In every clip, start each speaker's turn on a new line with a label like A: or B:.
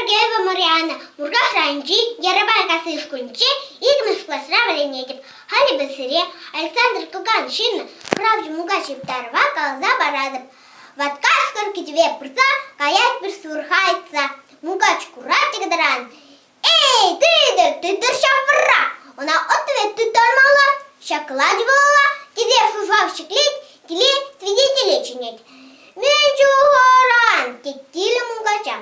A: Сергеева Марианна, Муркаш районӗнчи Ярапайкасси шкулӗнче иккӗмӗш класра вӗренетӗп. Халӗ эпӗ сире Александр Кӑкан ҫыннӑ Хӑравҫӑ мулкач юптарӑва каласа паратӑп. Ват кашкӑр кӗтӗве пырса каять пӗр сурӑха ыйтса. Мулкач курать те кӑтӑран. Эй, тытӑр, тытӑр ҫав вӑрра! Ӑна ответ тыттармалла, ҫаклать вӑл тесе шутлав ҫӗклет, киле свидетеле чӗнет. Мӗн чухӑран, тет тилӗ мулкача.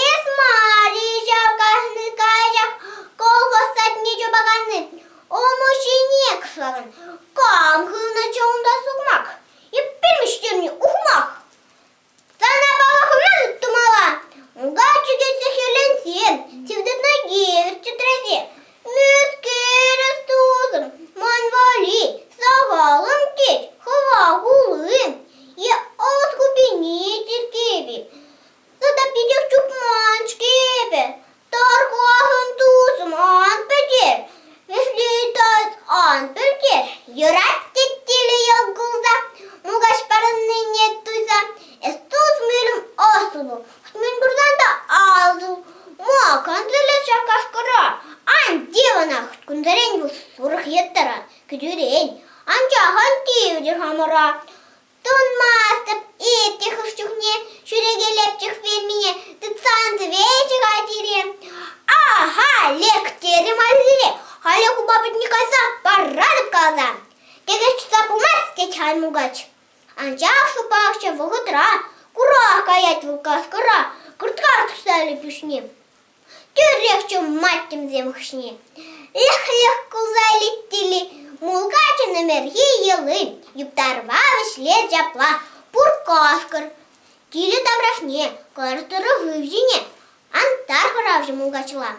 A: Эс мар-и ҫав кашни каҫах колхоз садне чупаканни, улмуҫҫине кӑшлакан. Кам хывнӑччӗ унта сукмак? Эппин вӗҫтернӗ ухмах! Сана палӑхна тытмалла. Мулкач ӳкерсе хӗрленсе, сивтытнӑ евӗр чӗтресе. Мӗскер эс тусӑм, ман валли сахалӑн тет, хӑва хулли. Е ӑс купине тиркеп-и? Тата питех чупман-ҫке эпӗ. Тархасӑн тусӑм ан пӗтер, вӗҫлет ан пӗлтер. Юрать тет тилӗ йӑл кулса, мулкач парӑннине туйса. Эс тус мӳлӗм ӑслӑ, мӗн курсан та асӑл. Ма кансӗрлес ҫак кашкӑра? Ан тив ӑна, кунсерен вӑл сурӑх йыттӑра, кӗтӳрен. Анчах ан тивтӗр хамӑра. Тунмастӑп, иртнӗ хӑш чухне ҫӳрекелепчӗх фермине тытсан сӗвечӗ-ха тире. Аха, лектерӗ мар-сире, халӗ хупа патне кайса паратӑп каласа. Текех чӑтса пулмасть, тет халь мулкач. Анчах шӑпах ҫав вӑхӑтра курах каять вӑл кашкӑра, кӑрт-карт тухса пуҫне. Тӳрех чӑммать тӗмсем хыҫне. Лӗх-лӗх кулса илет тили, мулкачӑн ӗмӗрхи йӑли. Юптарӑва вӗҫлер ҫапла пур кашкӑр. Тилӗ таврашне, кӑларса тӑрӑ шыв ҫине. Антар хӑравҫӑ мулкачла.